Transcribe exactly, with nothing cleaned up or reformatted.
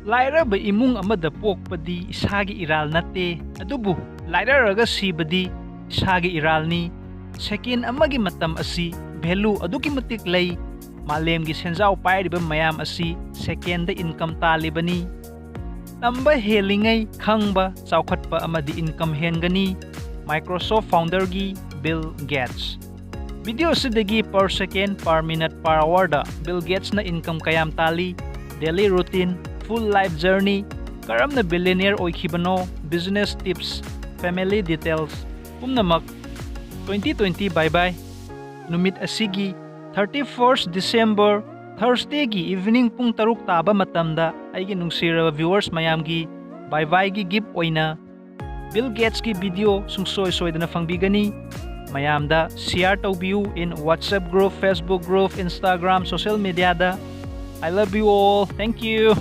ꯂꯥꯏꯔꯕ ꯏꯃꯨꯡ ꯑꯃꯗ ꯄꯣꯛꯄꯗꯤ ꯏꯁꯥꯒꯤ ꯏꯔꯥꯜ ꯅꯠꯇꯦ, ꯑꯗꯨꯕꯨ ꯂꯥꯏꯔꯔꯒ ꯁꯤꯕꯗꯤ ꯏꯁꯥꯒꯤ ꯏꯔꯥꯜꯅꯤ꯫ ꯁꯦꯀꯦꯟ ꯑꯃꯒꯤ ꯃꯇꯝ ꯑꯁꯤ ꯚꯦꯂꯨ ꯑꯗꯨꯛꯀꯤ ꯃꯇꯤꯛ ꯂꯩ꯫ ꯃꯥꯂꯦꯝꯒꯤ ꯁꯦꯟꯖꯥꯎ ꯄꯥꯏꯔꯤꯕ ꯃꯌꯥꯝ ꯑꯁꯤ ꯁꯦꯀꯦꯟꯗ ꯏꯟꯀꯝ ꯇꯥꯜꯂꯤꯕꯅꯤ꯫ ꯇꯝꯕ ꯍꯦꯜꯂꯤꯉꯩ ꯈꯪꯕ, ꯆꯥꯎꯈꯠꯄ ꯑꯃꯗꯤ ꯏꯟꯀꯝ ꯍꯦꯟꯒꯅꯤ꯫ Microsoft founderꯒꯤ Bill Gates꯫ ꯚꯤꯗꯤꯑꯣ ꯑꯁꯤꯗꯒꯤ per second, per minute, per hourꯗ Bill Gatesꯅ ꯏꯟꯀꯝ ꯀꯌꯥꯝ ꯇꯥꯜꯂꯤ, daily routine, full life journey, ꯀꯔꯝꯅ billionaire ꯑꯣꯏꯈꯤꯕꯅꯣ, business tips, family details, ꯄꯨꯝꯅꯃꯛ꯫ Twenty twenty bye bye꯫ ꯅꯨꯃꯤꯠ ꯑꯁꯤꯒꯤ thirty first December, Thursdayꯒꯤ evening ꯄꯨꯡ ꯇꯔꯨꯛ ꯇꯥꯕ ꯃꯇꯝꯗ ꯑꯩꯒꯤ ꯅꯨꯡꯁꯤꯔꯕ viewers ꯃꯌꯥꯝꯒꯤ bye byeꯒꯤ gift ꯑꯣꯏꯅ Bill Gatesꯀꯤ ꯚꯤꯗꯤꯑꯣ ꯁꯨꯡꯁꯣꯏ ꯁꯣꯏꯗꯅ ꯐꯪꯕꯤꯒꯅꯤ꯫ ꯃꯌꯥꯝꯗ share ꯇꯧꯕꯤꯌꯨ in WhatsApp group, Facebook group, Instagram, social mediaꯗ꯫ I love you all. Thank you.